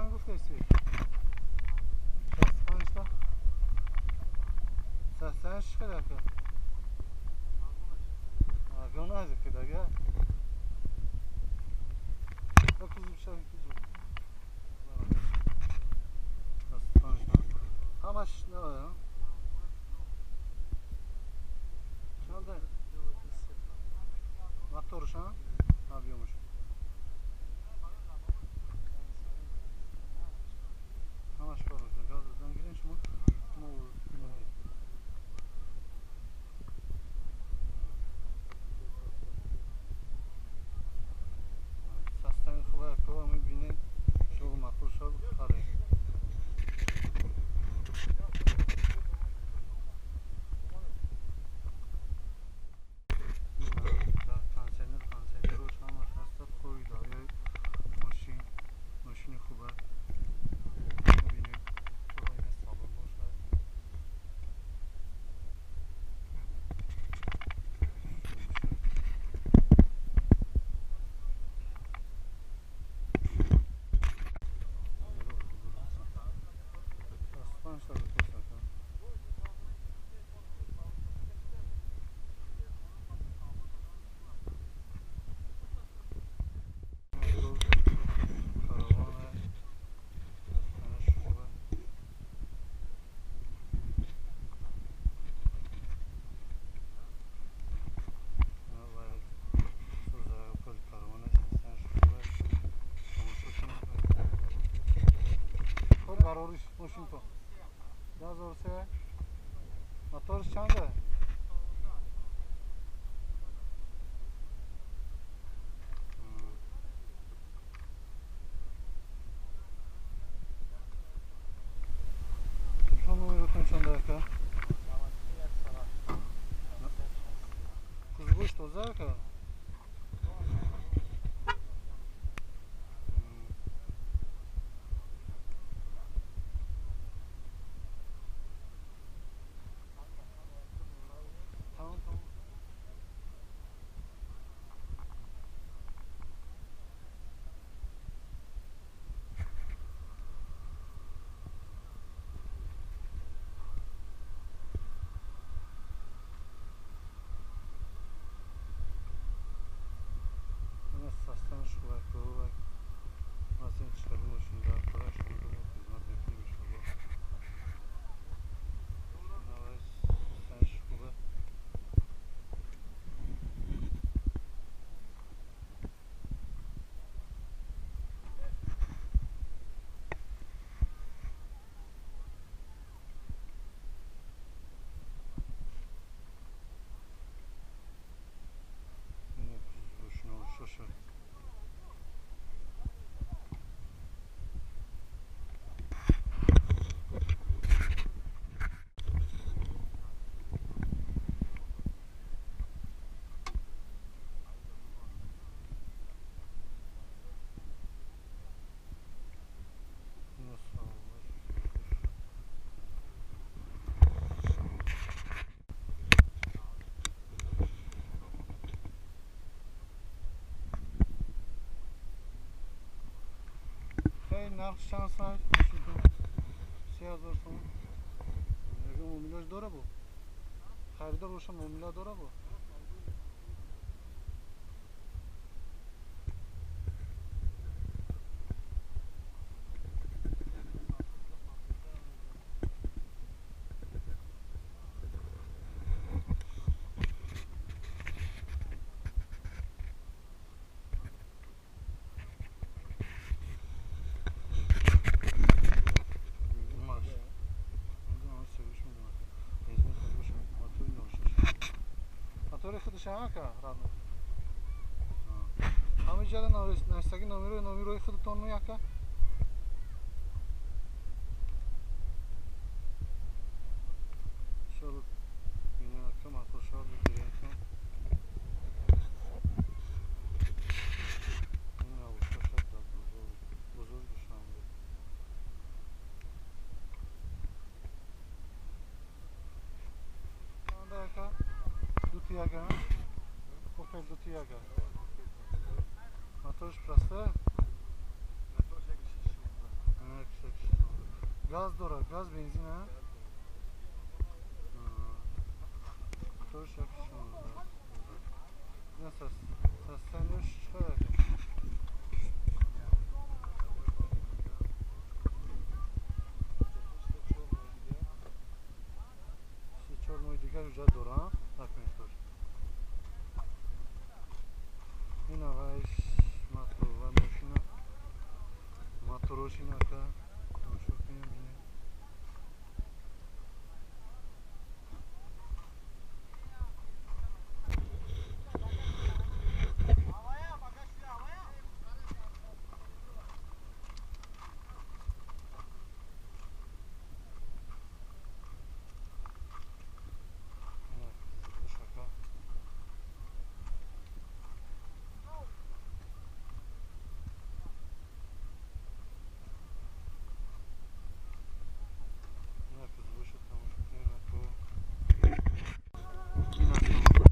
Чанд гуфтаисти? 65 та? Састаяш чӣ қадар ка? Арзон аз кидага? Ҳамаш навая? Чанда? Моторш, а? Объёмаш. Ҳамаш хорошо. Газ занг гирен шумо. Мо Састани хуба кова мебинед. Шумо маъқул шуд харед. Контейнер ҳамаш ҳаста қоидаҳои мошин. Мошини хуба. Мебинед. Салон бошад. Барориш мошинто 2003. Моторш чанда? Телефон номеротон чанда ака? Кузовош тоза ака? Нарх чанд сай? 3000 сомон. Ягон муомилаш дора бо? Харидор боша муомила дора бо? Худашака радно. Ҳамин ҷода навиштаги номерои худатон яка? Иншоалло бинем ака маъқул шавад бигирем. Ин авушашад дар бозори Душанбе. Ака дути яга? Опел дути яга. Моторш простая? Моторш 1.6. Газ дорад, газ бензин, а? Моторш 1.16. Ина состояниеш чӣ қадар? Се-чор моҳи дигар ҳуҷҷат дорам, документош. Ина вайш мотор ва мошина. Моторош ина ака. Тамошо кунем, бинем. Ина кузовш ака. Ина кузовш тамошо кунем ака. Ина тамошо.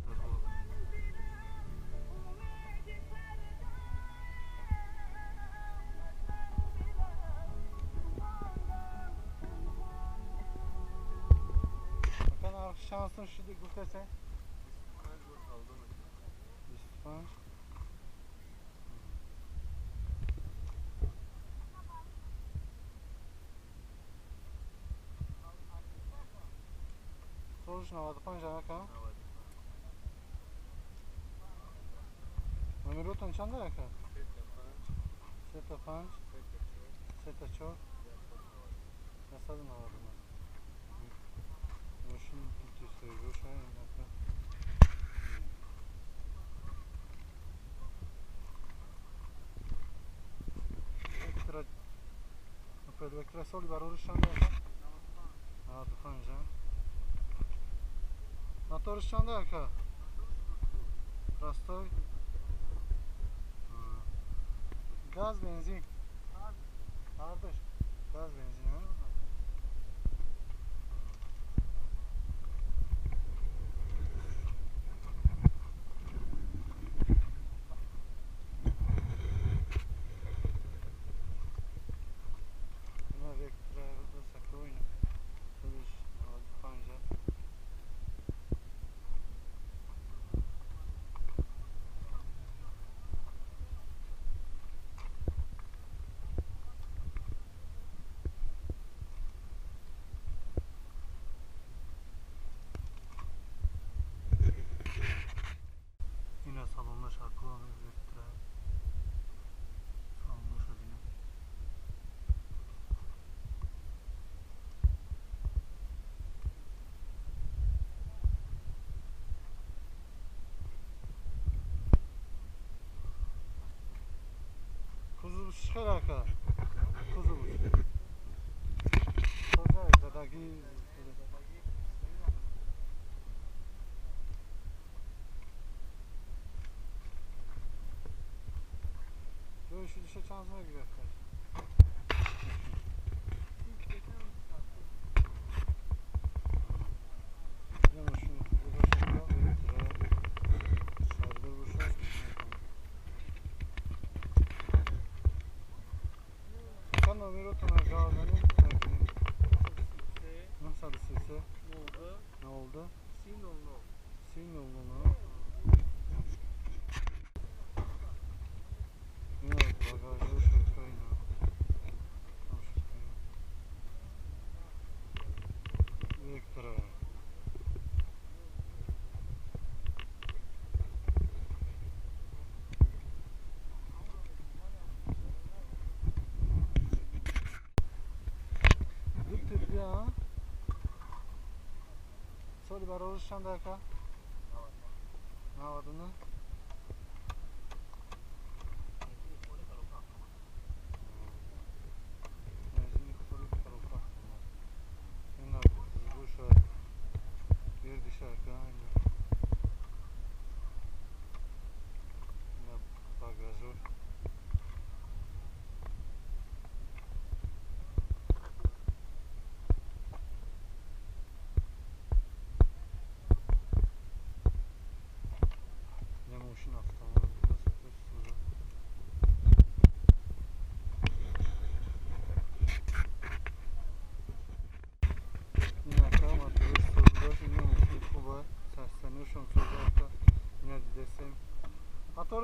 Ака, нархи чанд сум шуд гуфтасе? 25. Солш 95 ака. Номеротон чанда ака? 35 34 199. Мошин тестажоша ака. Электро Электро соли барориш чанда ака? 95. Моторш чанда ака? Простой. Газ бензин. Ҳардуш газ бензин, а? Ина Вектра сакоина. Солиш 95. Ина салонаш ака Вектра. Салонаша бинем. Кузовш чӣ хел ака? Кузовш. Тоза задагӣ. Ҷои шудиша чанд сум гирифташ? Ина мошини кузоваш ака Вектра. Сардор бошад. Ака, номеротон газанем накунем. 933 02 30 00. Ина багажош ака ина. Тамошо кунем. Вектра. Ду типи, а? Соли барориш чанда ака? 99. Бензини холи коробка. Ина кузовша гирдиша ака ина. Ина багажош.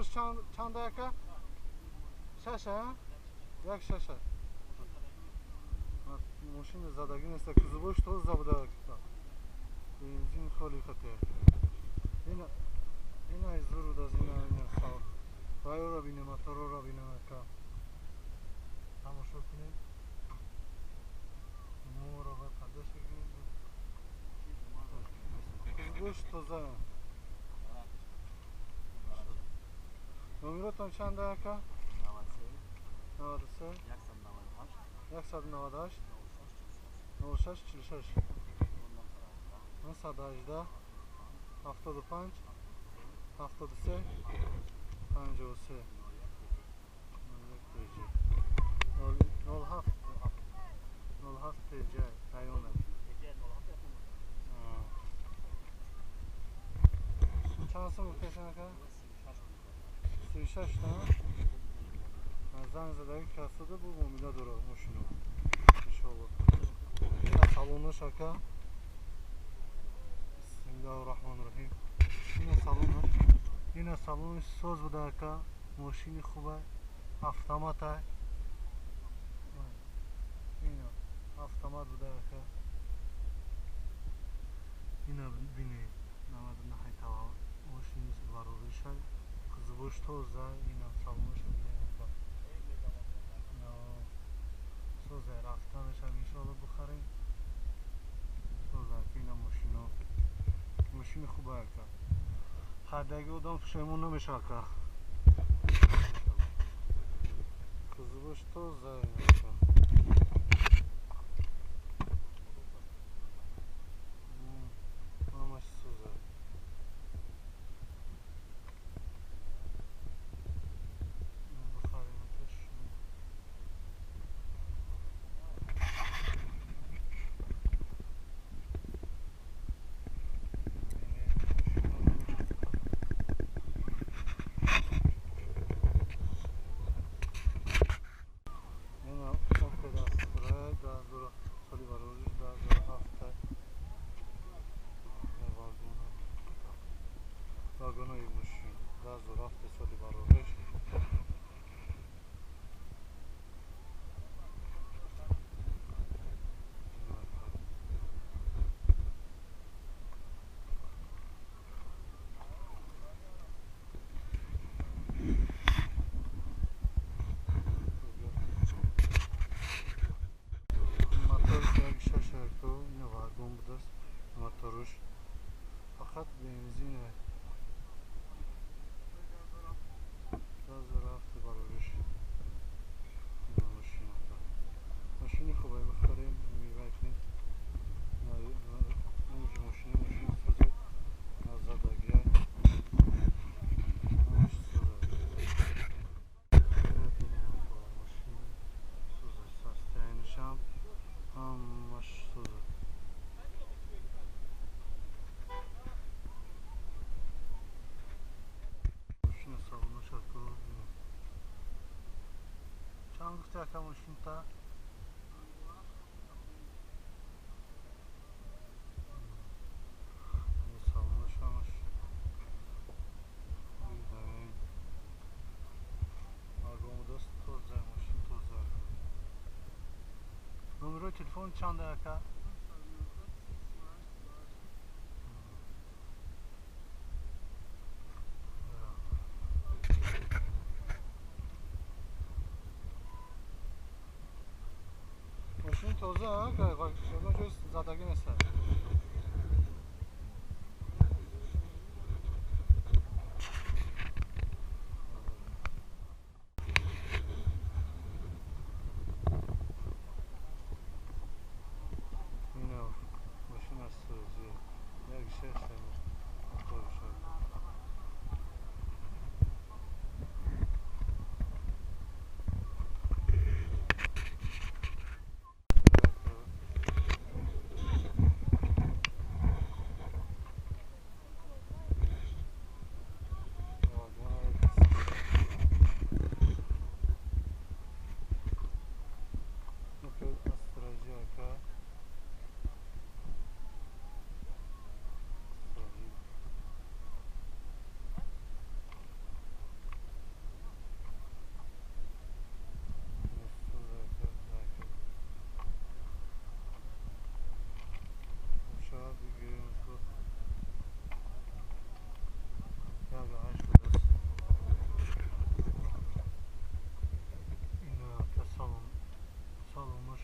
барош чанд яка? 6 ҳа? 1 6. Мошин задагӣ нест, кузовош тоза буда. Бензин холи хате. Ина зур да зина ина сал. Вайро бинем, моторро бинем ака. Тамошо кунем. Моро ба падаш кунем. Кузовош тоза. Номеротон чанд ака? 93 198 96 46 918 75 73 53 07 07 TC района. Чанд сум гуфташан ака? 36 та? Занг задаги касода бу муомила дора мошино. Иншоалло. Ина салонаш ака. Бисмиллаҳир Раҳмонир Раҳим. Ина салонаш. Ина салонаш соз буда ака. Мошини хуба. Автомата. Ина автомат буда ака. Ина бинед. 99 тава мошини барориша. Кузовош тоза. Ина салонаш бинед ака. Соза рафтанашам иншоалло бухарем. Соза ака ина мошино. Мошини хуба ака. Хардаги одам пушаймон намеша ака. Кузовош тоза ака. Ҳамаш соза. Бухарем аташ. Вагонои мошин 2007 соли барориш. Мотор 1.6 ака, ина вагон будааст моторуш. Фақат бензин 2007 барориш. Ина мошин ака. Мошини хубе бихарем, мевай кунем. Мошини мошин соза назадагия. Ҳамаш соза. Мошин соза состоянишам ҳамаш соза. Мошина салонаш ака. Чанд гуфти ака мошинта? Салонаш ҳамаш вагон будааст тоза, мошин тоза. Номерои телефон чанд ака? Мошин тоза ака, ягон ҷои задагӣ нест. Ина мошина созӣ. 1.6 моторш.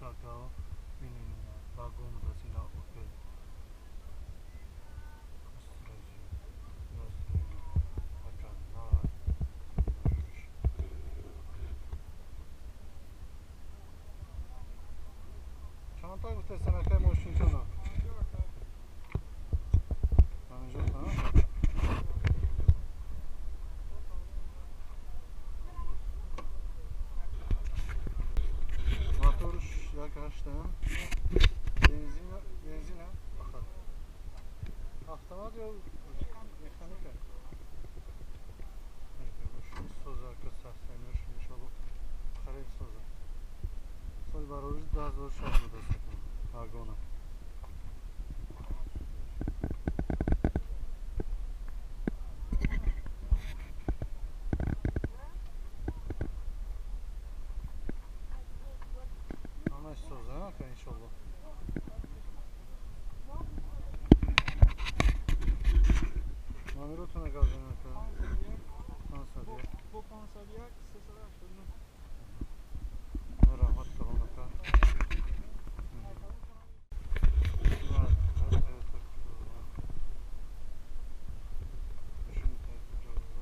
ака, бинен вагон будааст, ина Опел Астра ака, на чанд та гуфтестан ака мошинчона? 50 та. Моторш як ҳашта, бензина, автомат ё механика? Мошини соза ака, сахтамиёш иншоалло харид соза. Соли барориш 2006 будааст ака, вагона. Ҳамаш соза ака, иншоалло. Номеротона гап занед ака. 501. Бо 501 389. Раҳмат калон ака. Мошини Toyota Corolla.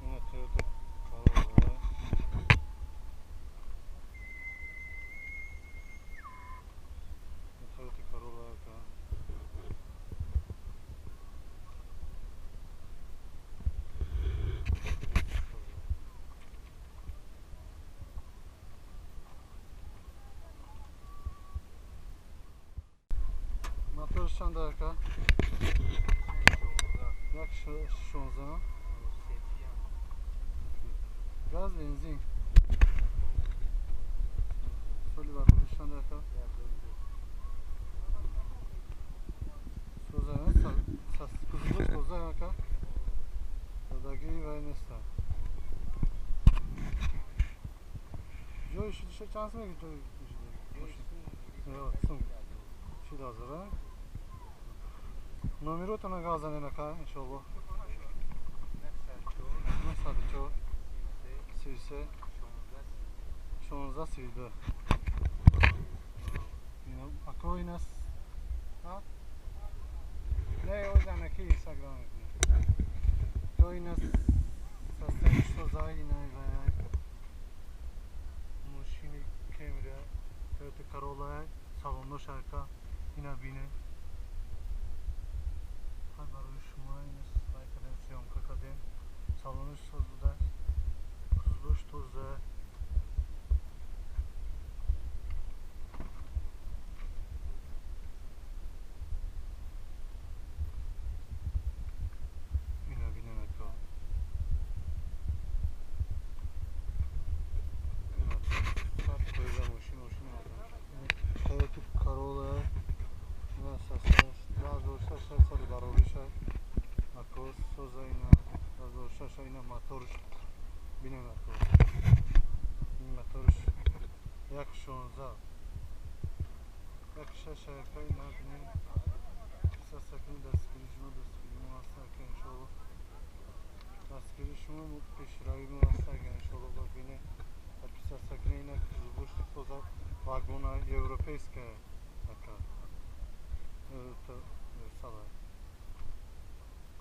Ина Toyota Corolla. Toyota Corolla ака. Моторш чанд ака? Як шонздаҳ. Газ, бензин? Соли барориш чанд ака? Соза, кузовош тоза ака? Дадагии вай неста. Ҷои шудиша чанд сум мегирӣ ҷои шуда? Сум. 40 000, а? Номеротона гап занед ака, иншоалло. 904 33 16 32. Ако ин аст? Не, о занаки Инстаграм мекунад. То ин аст состояниш соза, ина вай мошини Кемри, Toyota Corolla, салоннош ака, ина бинед. Ҳар барои шумо ин вай кардем, съёмка кардем. Салонаш соз будааст, кузовош тоза. Ина бинед ака. Ина 100% мошин, мошини Toyota Corolla. Ина состояниш 2006 соли барориша. Ако соза ина 2006, ина моторш бинед ако. Ин моторш 1.16. 1.6 ака, ина бинед. Сасакни дастгирии шумо дастгирии мо аст ака, иншоалло. Дастгирии шумо пешравии мо аст ака, иншоалло, ба бинед. Подписаться кунед, ина кузовош тоза, вагона европейская ака. Это универсала.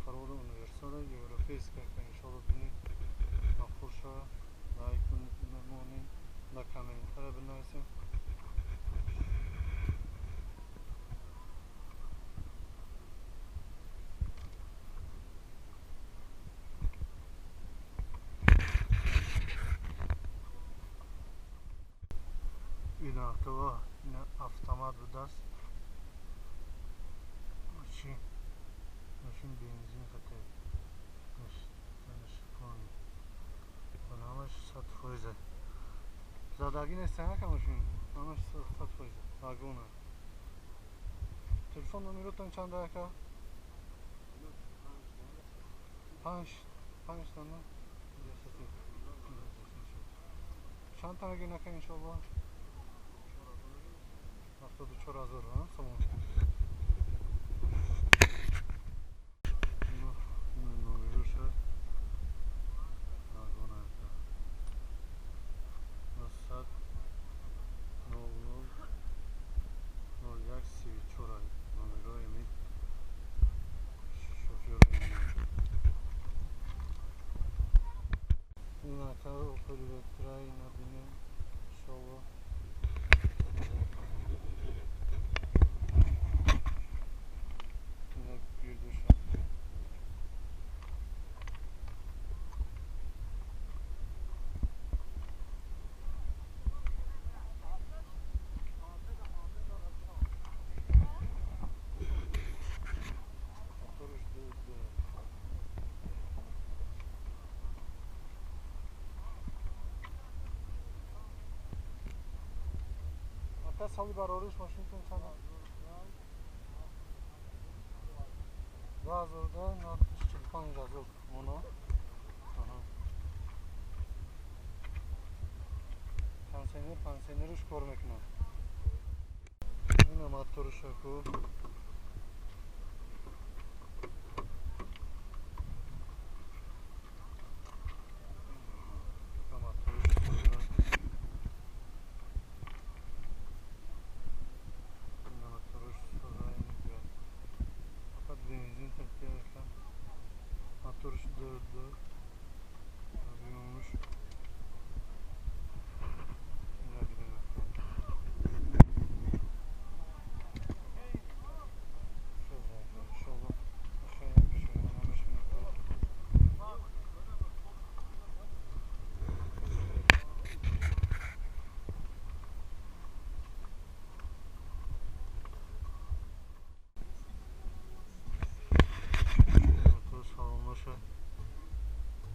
Corolla универсала европейская ака, иншоалло бинед. Мақбул шава, лайк монед, дар комментария бинависед. Ина акава, ина автомат будааст. Мошин бензин хате. Ҳамаш 100%. Задагӣ нест ака мошин? Ҳамаш 100%. Вагона. Телефон номеротон чанд ака? Панҷ панҷ тана. Чанд та мегиред ака, иншоалло? 74 000 сомон. Ина Опел Вектра, ина бинем иншоалло. Ина гирдуша. Соли барориш мошинтон чанд? 2000 нархиш 45 ҳазор мона. Пансионерш кор мекунад. Ина моторшаку. Моторш 4 olmuş.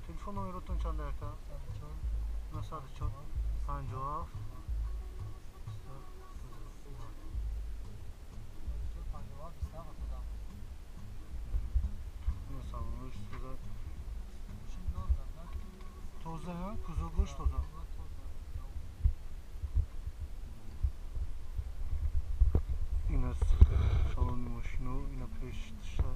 Телефон номеротон чанд ака? 904 57 тоза, кузовгӯш тоза. Ин аст салони мошино, ина пештша.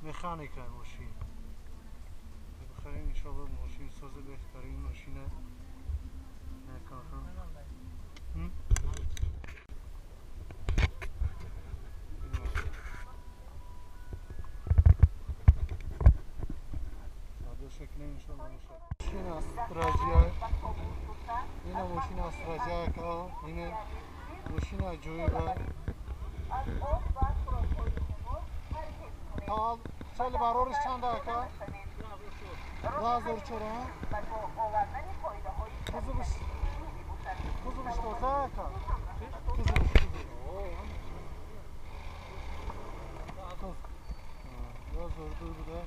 Механика мошин. Бихарем иншоалло, мошин сози, беҳтарин мошина. Мошин Астражия. Ина мошин Астражия ка, ина мошин аҷоиба. Соли барориш чанд ака? 2004. Кузовиш тоза ака? Кузовиш кузов. 2002 буда.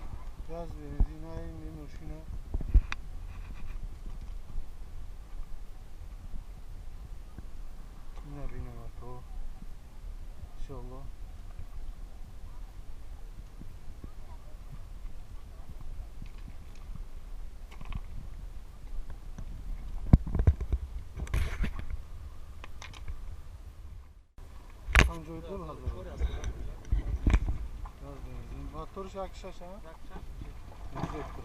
Газ, бензин, ин мошина. Ина бинем ако. Иншоалло. 52 ҳазор. Газ, бензин. Моторш 1.6 ҳа? Инжектор.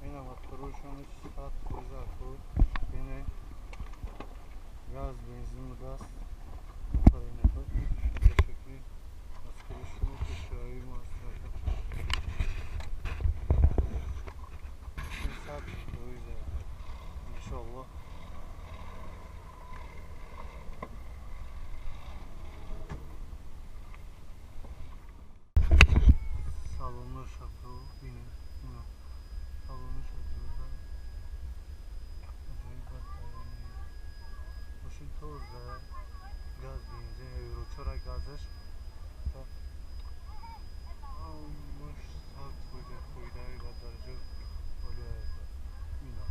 Ина моторушон 100% аку. Ине газ, бензин будаст. Офарин аку. Шакли аскари шумо пешравии мо аст. 100% иншоалло. Салону шаку бинем. Ина салону шаку. Аҷоиб мошин тоза, газ, бензин, евро 4 газаш. Ҳамаш 100% фоидаи ба дараҷаи олия. Ина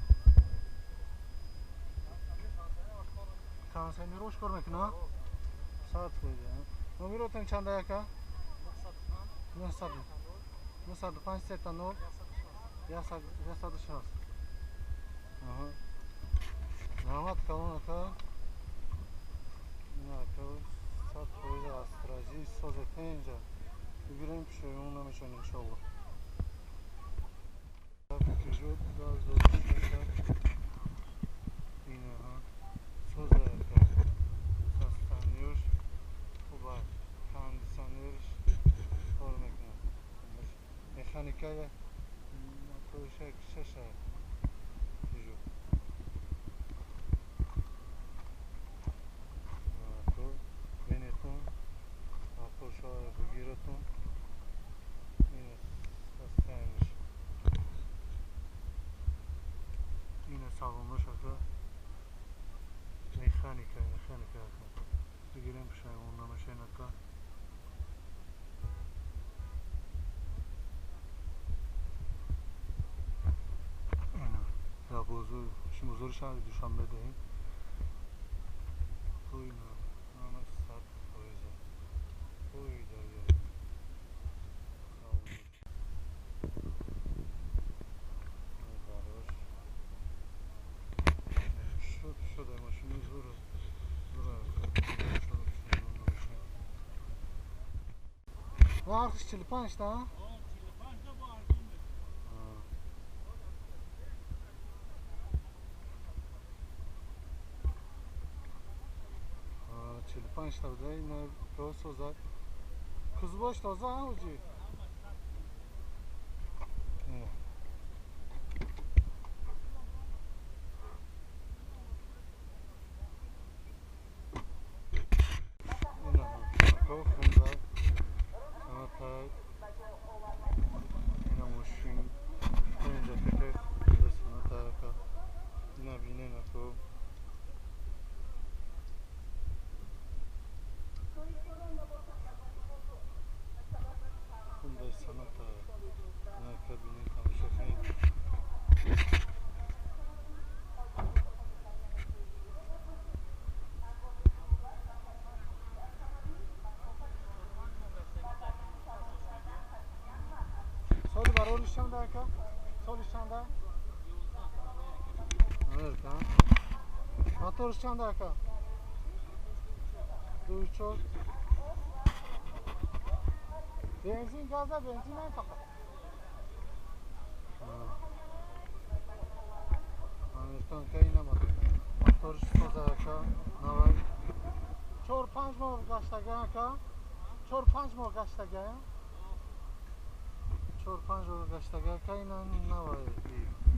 консионерош кор мекунад? 100%. Номеротон чанд ака? 905 3 0 160. Раҳмат калон ака. Ина ака 100% Астражи созете инҷа. Бигирем, пушаймон намешавем иншоалло. Peugeot 2006. Механика моториш 6 Peugeot. Бенетон апоша бигиратон ин состояниш. Ин салонаш ака механика ака. Бигирем пушаймон намешен ака. Ина бозор шимозори шаҳри Душанбе даҳем. Ина ҳамаш 100%. Ой дарё. Шуд машини зур. Нархш 45 та? 45 та бо арзон мешавад. А 45 та буда ина просто кузбош тоза ҳоҷӣ. Ина мошин 5 дақиқа расоната ака. Ина бинен ако. Хундай Соната ина ака бинен тамошо кунед. Соли барориш чанда ака? Солиш чанда? 11 ha? Моториш чанда ака? 2.4. Бензин газа бензин не фақат. Американка ина моториш соза ака. Навай. 4-5 моҳ гаштага ака. 4-5 моҳ гаштага. 4-5 моҳ гаштага ака ина навай.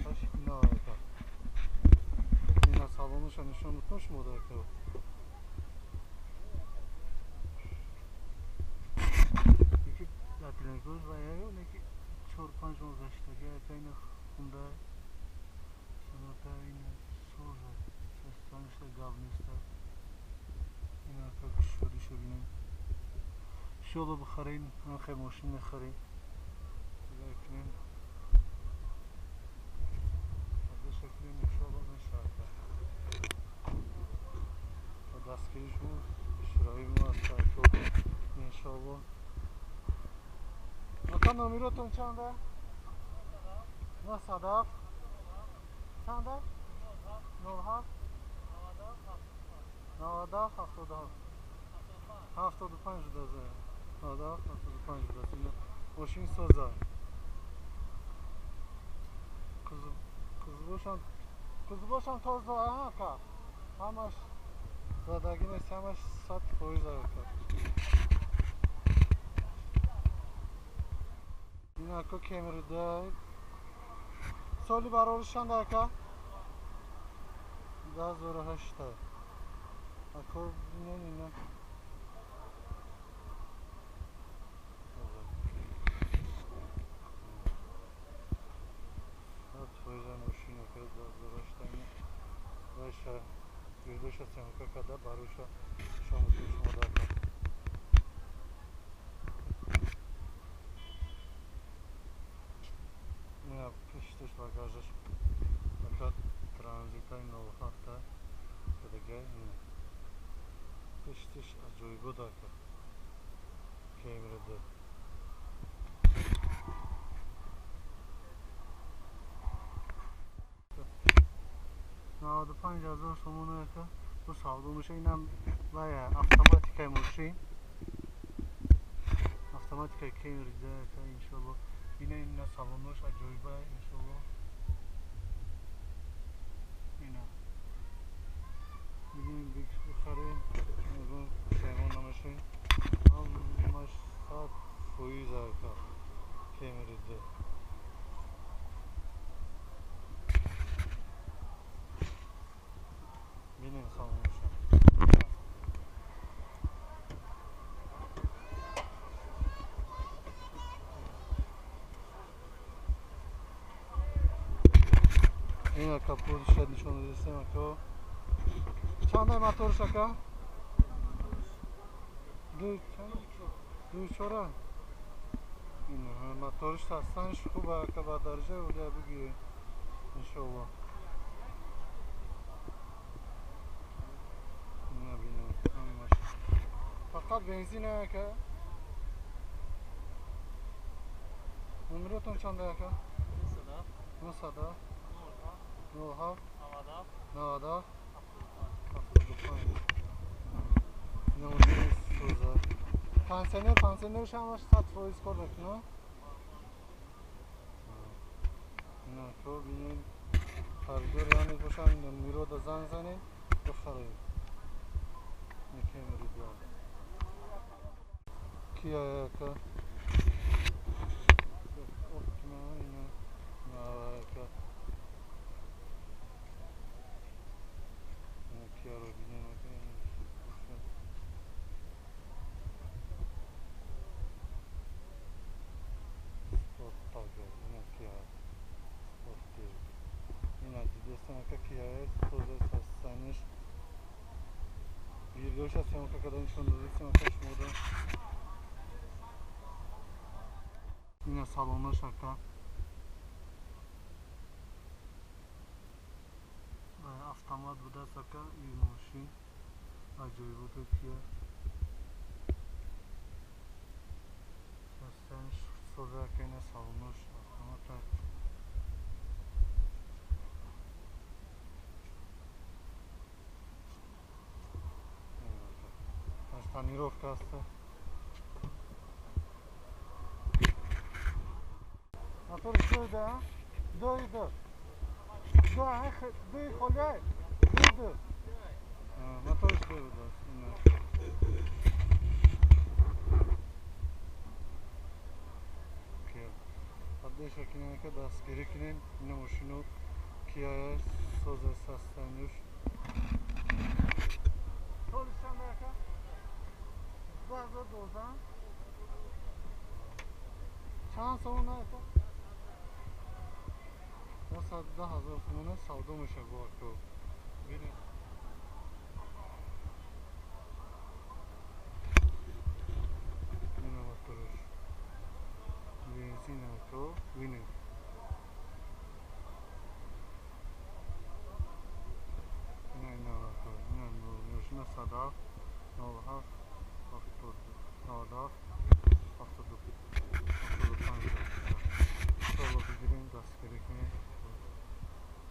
Таш навай ака. Ина салонаша нишон бутун шумо да ака. Яки латинкоз ва яё неки 4-5 моҳ гаштага ака ина хунда Соната ина соза. Состаништа гав неста. Ина ака кушодиша бинем. Иншолло бихарем, ҳамхе мошин мехарем. Кунем. Адаша кунем иншолло мешавад. Ба дастгириш мо пешравӣ мо аст ака иншолло. Ака номеротон чанда? 907 чанда? 07 97 77 75 будааст. 97 75 будааст. Ина мошин соза. Кузбошам тоза ака. Ҳамаш задагӣ нест, ҳамаш 100% ака. Ин ака Кемрида. Соли барориш чанда ака? 2008. Ака бинен ина. 100% мошин ака 2008 ина. Вайша гирдоша съёмка карда бароша шом шумо да ака. Ина пешташ багажаш ака транзитай 07 кадага ина. Пешташ аҷоибот ака. Кемрида. 95 ҳазор сомон ака. Бо савдо меша. Инам вая автоматикаи мошин. Автоматикаи Кемрида ака иншолло. Ина ина салонош аҷоиба иншолло. Ина. Бигем бихарем, мегӯм пушаймон намешем. Ҳамаш 100% ака. Кемрида. 2. Бинем салоноша. Ина капотша нишон додистем ака. Чандай моторш ака? Ду чора. Ина моторш астанш хуб ака, ба дараҷаи олия бигирем иншоалло. Ина бинем ҳамаш. Фақат бензин ака. Номеротон чанда ака? 900 07 97 75. Ина мошини соза. Кондиционерш ҳамаш 100% кор мекунад. Ина ко бинем, харидор яъне бошам, мирода занг занем, бихарем. Некем ридиам. Кия ака? Оптима ина ака. Кияро бинем ака. Спорт ина Кия Спортив. Ина дидестан ака, Кия соза састаниш. Видеоша съемка када нишон додистем ака шумода. Ина салонаш ака. Автомат будааст ака и мошин. Аҷоиботи Кия. Састаниш соза ака, ина салонош автомат. Тонировка аст. Мотор ду да? Ду ду. Ду ду холе. Ду ду. Мотор ду да. Кия. Поддержка кинем ака, дастгирӣ кинем. Ина мошину Кия соза састанюш. Солиш чанда ака? 2012. Чанд сомон ака? 110 000 сомона савдо мешавад бо ака. Бинед. Ина моторш. Бензин ака, бинед. Ина ина ака, ина мошина 107 97 97 72 75. Иншоалло бигирем, дастгирӣ кунем.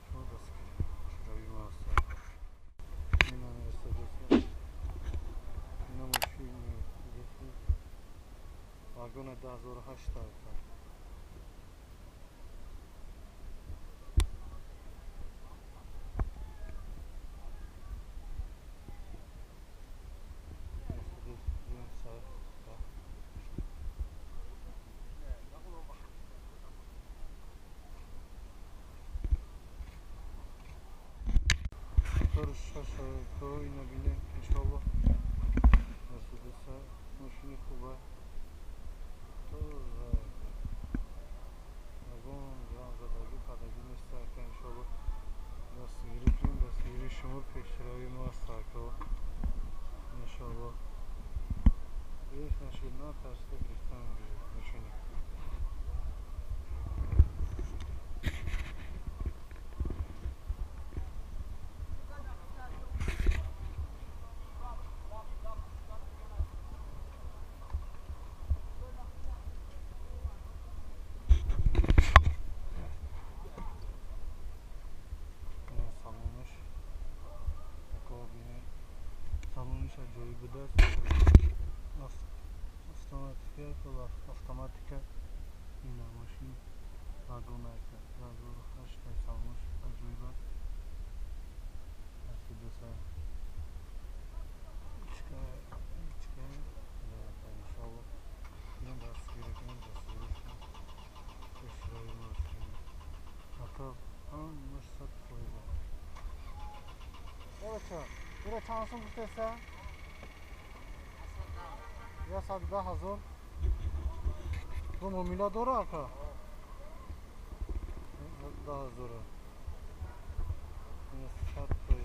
Шумо дастгирӣ шурави мо аст. Ина Мерседес. Ина мошини Мерседес. Вагона 2008 ака. Мерседес 200. Шаш ина бинем иншоалло. Мерседеса мошини хуба. Тоза. Ягон грам задагӣ падагӣ нест ака иншоалло. Дастгирӣ кунем, дастгирии шумо пешравии мо аст ака. Иншоалло. Гирифт нашид, натарсида гирифтан мошини. Салониш аҷоиб будааст. Автоматика ва автоматика. Ина мошин вагона ака. 2008 салониш аҷоиб аст. Мерседес ичка ичка. Иншоалло. Ин дастгирӣ кунем, дастгирӣ кунем. бача. Ира чанд сум гуфтеса? 110 ҳазор. Бу муомила дора ака? 10 ҳазор. 100 фоиз.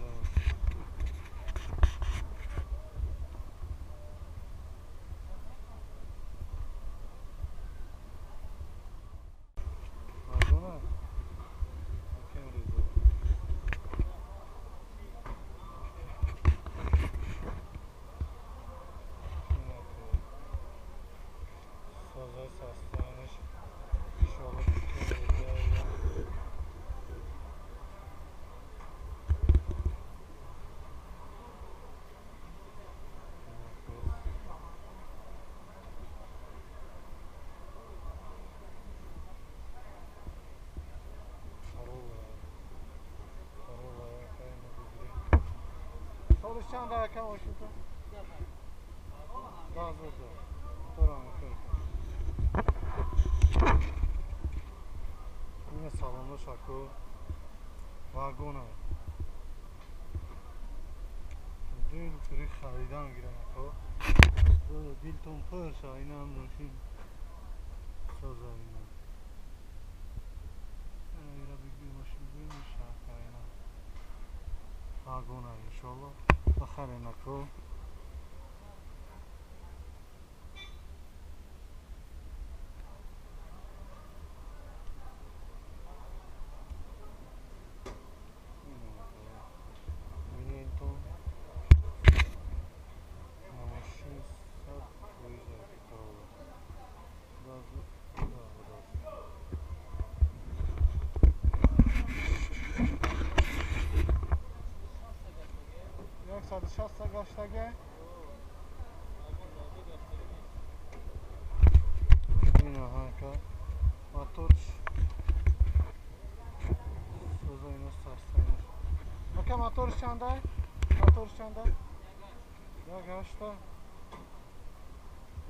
Солиш чанд ака мошинто? 10 ҳазор. Торам кун. Ина салонош аку вагона. Дил пури харидан гирам аку. Дилтон пур ша инам мошин соза ина. Ина бигир мошин бимеша ака ина. Вагона иншоалло. Бахарен аку. 160 гаштага. Ина ҳака моторш соза ина сарсанаш. Ака моторш чандай? Моторш чандай? Як ҳашта.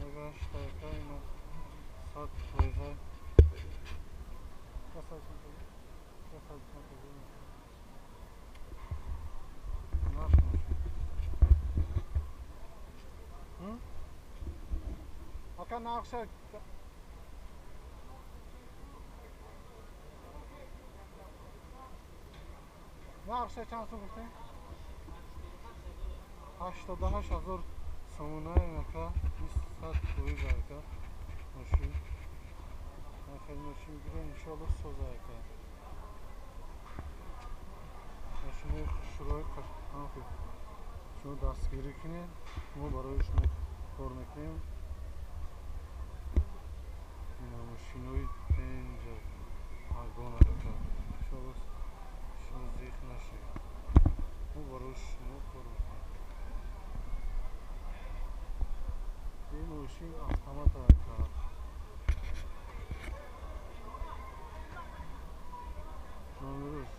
Як ҳашта ака ина 100 фоиза. Наш мошин. Ака нархша нархша чанд сум гуфтем? 88 ҳазор сомона ака, 100 фоиз ака мошин. Хеле мошин гирем иншоалло соза ака. Мошини хушрӯи қашанг. Шумо дастгирӣ кунед, мо барои шумо кор мекунем. Ина мошинои тенҷа вагон ака. Иншоалло шумо зиқ нашед. Мо барои шумо кор мекунем. Ин мошин автомат ака. Номеруш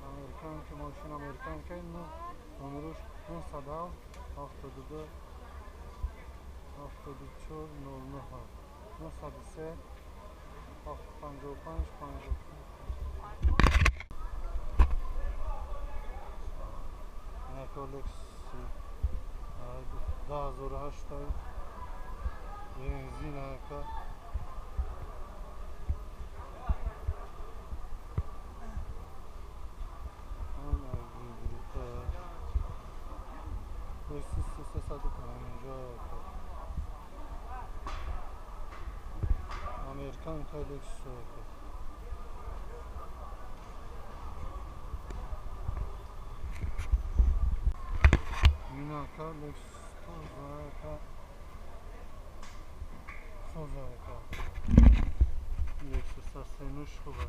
американка, мошин американка, номеруш 972 74 09 903 55 55. Инака Лексус 2008 бензин ака. Лексус 350 американка Лексус ака. Инака Лексус тоза ака. Соза ака. Лексус сенуш хуба.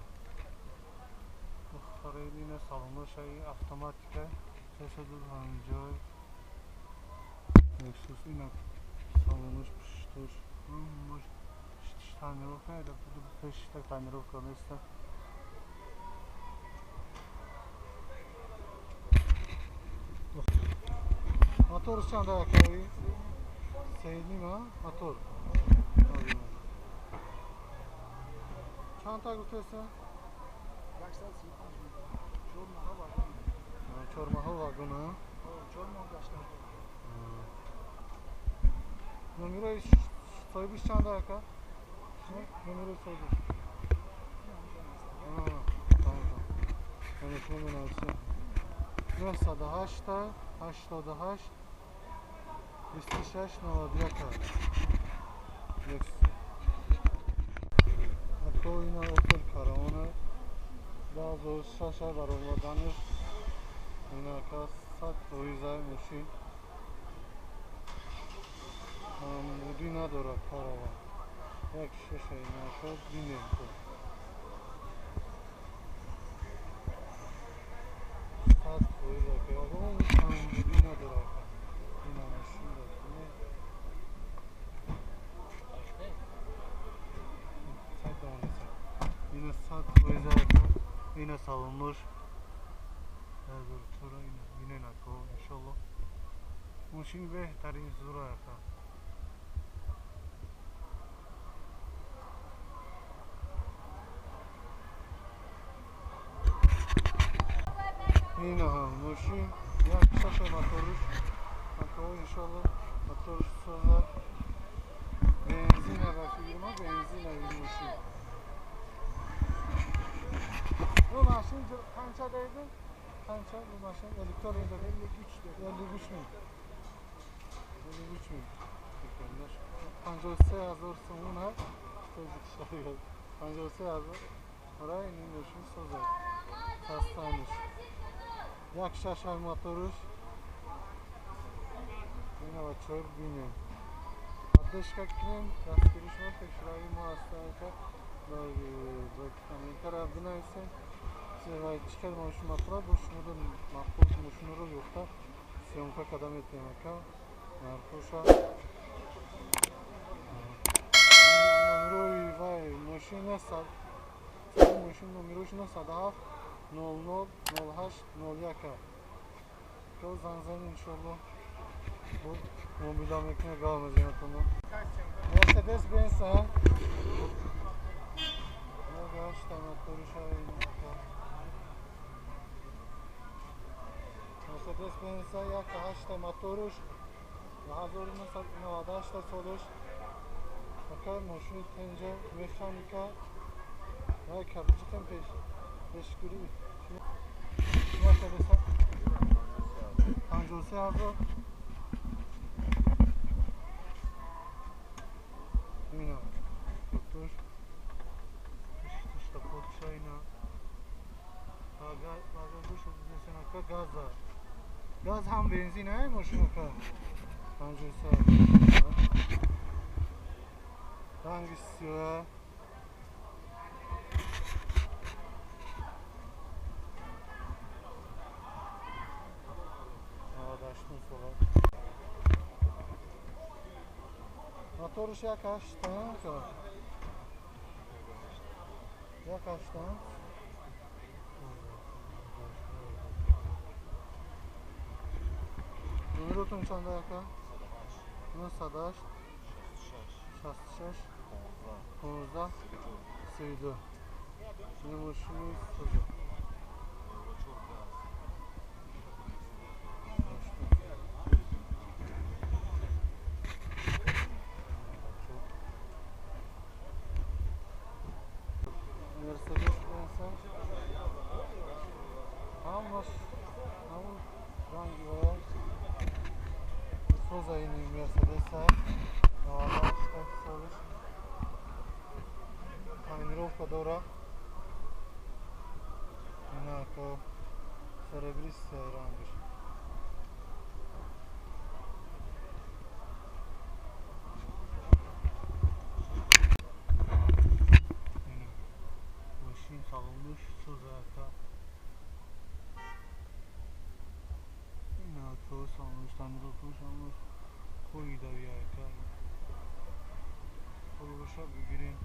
Бухаред ина салоношаи автоматика 350. Лексус ина салонош пуштош ҳамаш тонировка, пешта тонировка неста. Моторш чанд акаи? Сейним а? Мотор. Чанд та гуфтеса? 135. Чормаҳо вагона? 4 моҳ гашта. Номерои соҳибиш чанд ака? Номерои соҳибиш? Тамом, менависем. 908 88 26 91. Лексус. Ако ина Опел Каравана 2006 баромаданаш инака 100% мошин камбудӣ надорад Караван. Як шаша инака бинем ко. 100% ака ягон камбудӣ надорад. Ина мошин бинем. Ина 100% ака. Ина салонлуш. 2004 ина бинен ака иншаллоҳ. Мошин беҳтарин зура ака. Ина ҳам мошин як шаша моторуш. Ака иншаллоҳ моторуш соза. Бензина ба фигурма бензина ин мошин. Bu maşın qanchadaydi? Qancha bu maşın elektron 53 53 ming. 53 ming. 53 ҳазор сомон ҳаст. Тоҷикистон 53 ҳазор. Барои ин мошин созад. Хастаниш. Як шаша моторуш. Ина бачаҳо бинем. Поддержка кунем, дастгирӣ шумо пешравии мо ҳаст ака. Комментария бинависем. Чӣ хел мошин маъқул бо шуморо маъқул мошинро ёфта съёмка карда метавонем ака. Нархоша. Номерои вай мошин мошин номерош 907 00 08 01. То занг занем иншоаллоҳ. Бо муомила мекунем, гап мезанем атона. Мерседес Бенз а? Мерседес Бенз 1.8 моторуш 1998 солуш. Ака мошини тенҷа механика ва кабҷитам пешгирӣ. Мерседес 53 ҳазор. Ина туш Капотшайна. Газа. Газ ҳам бензин ай мошинака. 53. Ранги сиёҳ. 98 сола. Моторш 1.8 ка. 1.8. Номеротон чанда ака? 908 66 15 32. Ин мошини соза. Мерседес Бенз ҳамаш ҳамон ранги вая соза ини Мерседеса 98 солиш тонировка дора. Инако серебристый рангиш. Мошин салонуш соза ака. Инако салонуш тонировкаш ҳамаш хоидави ака. Фурӯша бигирем.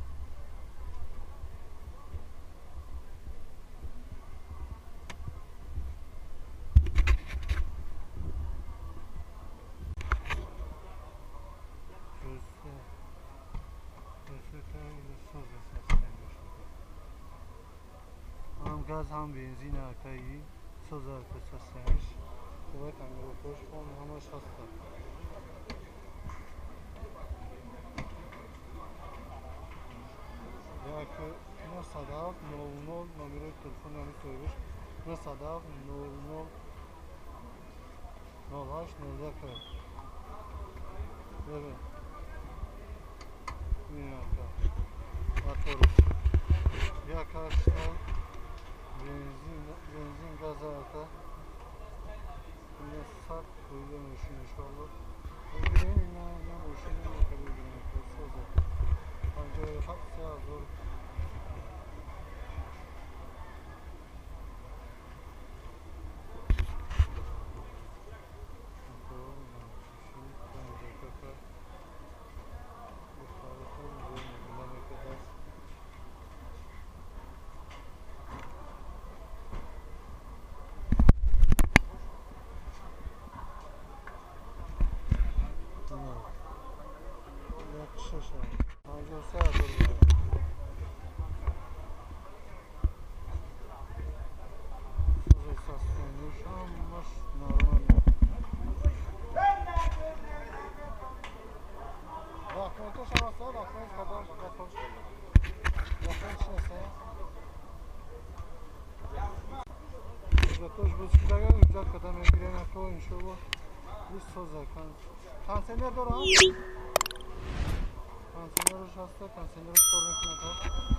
Ҳам газ ҳам бензин акаи Соза состояниш. Хубай тонировкаш ҳамаш ҳаста. Як 907 00 номерои телефони ҳамин соҳибаш 907 00 08 01. Бебин. Моторш. Як ҳашта бензин газа ака. Ина сад пӯида мошин иншоалло. Бигирем ина мошин ка бигирем соза. 57 3000. Консенер дорам? Консенерш ҳаста, консенерш кор мекунад.